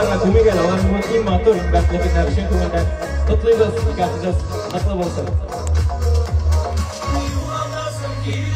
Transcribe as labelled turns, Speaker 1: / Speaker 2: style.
Speaker 1: Аларга күмик әле, алар бүген иң матур, иң бәхетле көннәр чын күңелдән котлыйбыз, никахыгыз ныклы булсын.
Speaker 2: Югалтасым килә.